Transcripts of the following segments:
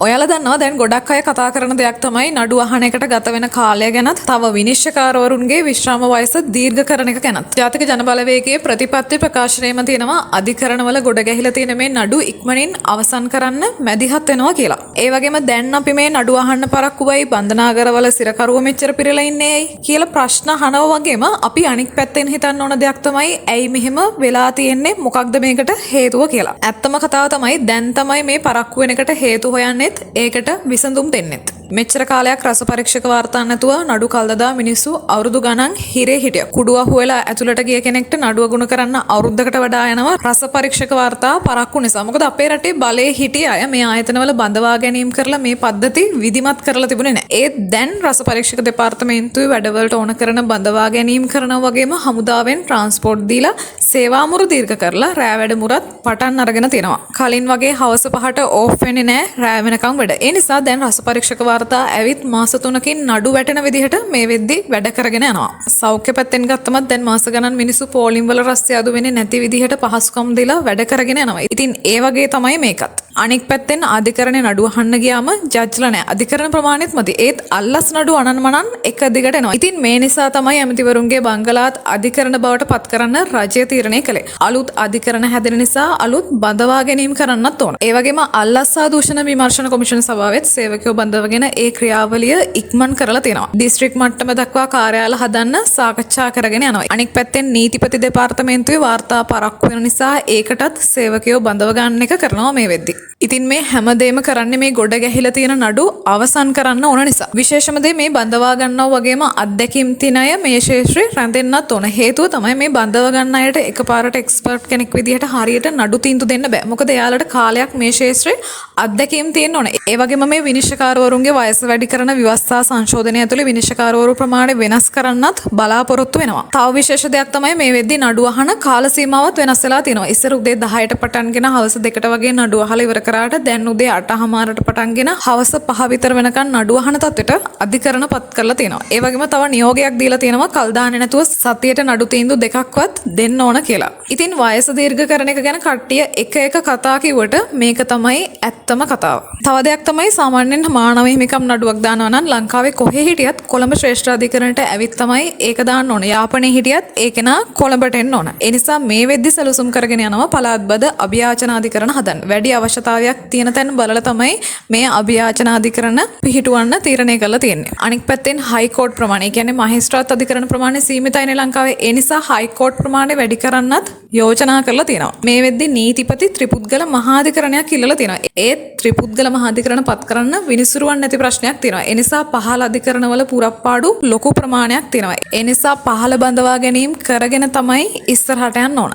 ඔයාලා දන්නවා දැන් ගොඩක් අය කතා කරන දෙයක් තමයි නඩු අහන එකට ගත වෙන කාලය ගැනත් තව විනිශ්චයකාරවරුන්ගේ විශ්‍රාම වයස දීර්ඝ කරන එක ගැනත්. ජාතික ජනබලවේගයේ ප්‍රතිපත්ති ප්‍රකාශනයේම තියෙනවා අධිකරණවල ගොඩ ගැහිලා තියෙන මේ නඩු ඉක්මනින් අවසන් කරන්න මැදිහත් වෙනවා කියලා. ඒ වගේම දැන් අපි මේ නඩු අහන්න පරක්කුවයි බන්ධනාගාරවල සිරකරුව මෙච්චර පිරලා ඉන්නේ ඇයි කියලා ප්‍රශ්න අහනවා වගේම අපි අනික් පැත්තෙන් හිතන්න ඕන දෙයක් තමයි ඇයි මෙහෙම වෙලා තියෙන්නේ, මොකක්ද මේකට හේතුව කියලා. ඇත්තම කතාව තමයි දැන් තමයි මේ පරක්කු වෙන එකට හේතු හොයන්නෙත් ඒකට විසඳුම් දෙන්නෙත්. මෙච්චර කාලයක් රස පරීක්ෂක වාර්තා නැතුව නඩු කල් දදා මිනිස්සු අවුරුදු ගණන් හිරේ හිටියා. කුඩු අහුවෙලා ඇතුළට ගිය කෙනෙක්ට නඩුව ගුණ කරන්න අවුරුද්දකට වඩා යනවා රස පරීක්ෂක වාර්තා පරක්කු නිසා. මොකද අපේ රටේ බලයේ හිටිය අය මේ ආයතනවල බඳවා ගැනීම කරලා මේ පද්ධති විධිමත් කරලා තිබුණේ නැහැ. ඒත් දැන් රස පරීක්ෂක දෙපාර්තමේන්තුවේ වැඩවලට ඕන කරන බඳවා ගැනීම කරනවා වගේම හමුදාවෙන් ට්‍රාන්ස්පෝර්ට් දීලා සේවා මුරු දීර්ඝ කරලා රෑ වැඩ මුරත් පටන් අරගෙන තියෙනවා. කලින් වගේ හවස 5ට ඕෆ් වෙන්නේ නැහැ රෑ වෙනකම් වැඩ. ඒ නිසා දැන් රස පරීක්ෂක වාර්තා ඇවිත් මාස 3කින් නඩු වැටෙන විදිහට මේ වෙද්දි වැඩ කරගෙන යනවා. සෞඛ්‍ය පැත්තෙන් ගත්තමත් දැන් මාස ගණන් මිනිස්සු පෝලිම් වල රස්තියාදු වෙන්නේ නැති විදිහට පහසුකම් දීලා වැඩ කරගෙන යනවා. ඉතින් ඒ වගේ තමයි මේකත්. අනෙක් පැත්තෙන් අධිකරණේ නඩු අහන්න ගියාම ජජ්ලා නෑ. අධිකරණ ප්‍රමාණෙත් මදි. ඒත් අල්ලස් නඩු අනන්මනන් එක දිගට එනවා. ඉතින් මේ නිසා තමයි ඇමතිවරුන්ගේ බංගලාත් අධිකරණ බවට පත් කරන්න රජය තීරණය කළේ. අලුත් අධිකරණ හැදෙන නිසා අලුත් බඳවා ගැනීම කරන්නත් ඕන. ඒ වගේම අල්ලස් හා දූෂණ විමර්ශන කොමිෂන් සභාවෙත් සේවකයෝ බඳවගෙන ඒ ක්‍රියාවලිය ඉක්මන් කරලා තියෙනවා. දිස්ත්‍රික් මට්ටම දක්වා කාර්යාල හදන්න සාකච්ඡා කරගෙන යනවා. අනෙක් පැත්තෙන් නීතිපති දෙපාර්තමේන්තුවේ වාර්තා පරක්කු වෙන නිසා ඒකටත් සේවකයෝ බඳව ගන්න එක කරනවා මේ වෙද්දි. ඉතින් මේ හැමදේම කරන්නේ මේ ගොඩ ගැහිලා තියෙන නඩු අවසන් කරන්න ඕන නිසා. විශේෂම දේ මේ බඳවා ගන්නවා වගේම අත්දැකීම් තියෙන අය මේ ක්ෂේත්‍රේ රැඳෙන්නත් ඕන. හේතුව තමයි මේ බඳව ගන්න අයට එකපාරට එක්ස්පර්ට් කෙනෙක් විදිහට හරියට නඩු තීන්දුව දෙන්න බෑ. මොකද එයාලට කාලයක් මේ ක්ෂේත්‍රේ අත්දැකීම් තියෙන්න ඕන. ඒ වගේම මේ විනිශ්චයකාරවරුන්ගේ වයස වැඩි කරන ව්‍යවස්ථා සංශෝධනය ඇතුලේ විනිශ්චයකාරවරු ප්‍රමාණය වෙනස් කරන්නත් බලාපොරොත්තු වෙනවා. තව විශේෂ දෙයක් තමයි මේ වෙද්දි නඩු අහන කාල සීමාවත් වෙනස් වෙලා තියෙනවා. ඉස්සර උදේ 10ට පටන්ගෙන හවස 2ට වගේ නඩු අහලා ඉවර කරාට දැන් උදේ 8:30ට පටන්ගෙන හවස 5 විතර වෙනකන් නඩු අහන තත්ත්වයට අධිකරණ පත් කරලා තියෙනවා. ඒ වගේම තව නියෝගයක් දීලා තියෙනවා කල් දාන්නේ නැතුව සතියට නඩු තීන්දුව දෙකක්වත් දෙන්න ඕන කියලා. ඉතින් වයස දීර්ඝ කරන එක ගැන කට්ටිය එක එක කතා කිව්වට මේක තමයි ඇත්තම කතාව. තව දෙයක් තමයි සාමාන්‍යයෙන් මානව හිමිකම් නඩුවක් දානවා නම් ලංකාවේ කොහේ හිටියත් කොළඹ ශ්‍රේෂ්ඨාධිකරණයට ඇවිත් තමයි ඒක දාන්න ඕන. යාපනයේ හිටියත් ඒ කෙනා කොළඹට එන්න ඕන. ඒ නිසා මේ වෙද්දි සැලසුම් කරගෙන යනවා පළාත් බද අභියාචනාධිකරණ හදන්න. වැඩි අවශ්‍යතාවයක් තියෙන තැන් බලලා තමයි මේ අභියාචනාධිකරණ පිහිටුවන්න තීරණය කරලා තියෙන්නේ. අනික් පැත්තෙන් හයි කෝට් ප්‍රමාණය, ඒ කියන්නේ මහේස්ත්‍රාත් අධිකරණ ප්‍රමාණය සීමිතයිනේ ලංකාවේ. ඒ නිසා හයි කෝට් ප්‍රමාණය වැඩි කරන්නත් යෝජනා කරලා තියෙනවා. මේ වෙද්දි නීතිපති ත්‍රිපුද්ගල මහාධිකරණයක් ඉල්ලලා තියෙනවා. ඒත් ත්‍රිපුද්ගල මහාධිකරණ පත් කරන්න විනිසුරුවන් නැති ප්‍රශ්නයක් තියෙනවා. ඒ නිසා පහළ අධිකරණවල පුරප්පාඩු ලොකු ප්‍රමාණයක් තියෙනවා. ඒ නිසා පහළ බඳවා ගැනීම කරගෙන තමයි ඉස්සරහට යන්න ඕන.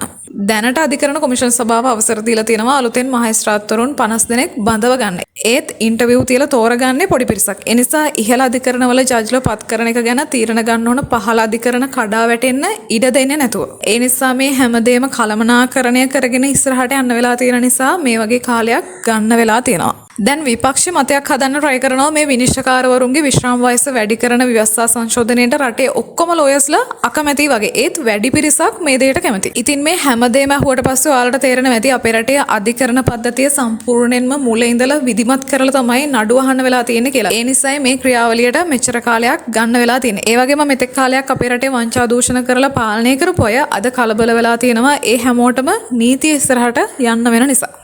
දැනට අධිකරණ කොමිෂන් සභාව අවසර දීලා තියෙනවා අලුතෙන් මහේස්ත්‍රාත්වරුන් 50 දෙනෙක් බඳව ගන්න. ඒත් ඉන්ටර්විව් තියලා තෝරගන්නේ පොඩි පිරිසක්. ඒ නිසා ඉහළ අධිකරණවල ජජ්ලා පත් කරන එක ගැන තීරණ ගන්න ඕන පහළ අධිකරණ කඩා වැටෙන්න ඉඩ දෙන්නේ නැතුව. ඒ නිසා මේ හැමදේම කළමනාකරණය කරගෙන ඉස්සරහට යන්න වෙලා තියෙන නිසා මේ වගේ කාලයක් ගන්න වෙලා තියෙනවා. දැන් විපක්ෂ මතයක් හදන්න try කරනවා මේ විනිශ්චයකාරවරුන්ගේ විශ්‍රාම වයස වැඩි කරන ව්‍යවස්ථා සංශෝධනයට රටේ ඔක්කොම ලෝයර්ස්ලා අකමැති වගේ. ඒත් වැඩි පිරිසක් මේ දෙයට කැමති. ඉතින් මේ හැමදේම ඇහුවට පස්සේ ඔයාලට තේරෙනවා ඇති අපේ රටේ අධිකරණ පද්ධතිය සම්පූර්ණයෙන්ම මුල ඉඳලා විධිමත් කරලා තමයි නඩු අහන්න වෙලා තියෙන්නේ කියලා. ඒ නිසායි මේ ක්‍රියාවලියට මෙච්චර කාලයක් ගන්න වෙලා තියෙන්නේ. ඒ වගේම මෙතෙක් කාලයක් අපේ රටේ වංචා දූෂණ කරලා පාලනය කරපු අය අද කලබල වෙලා තියෙනවා. ඒ හැමෝටම නීතිය ඉස්සරහට යන්න වෙන නිසා.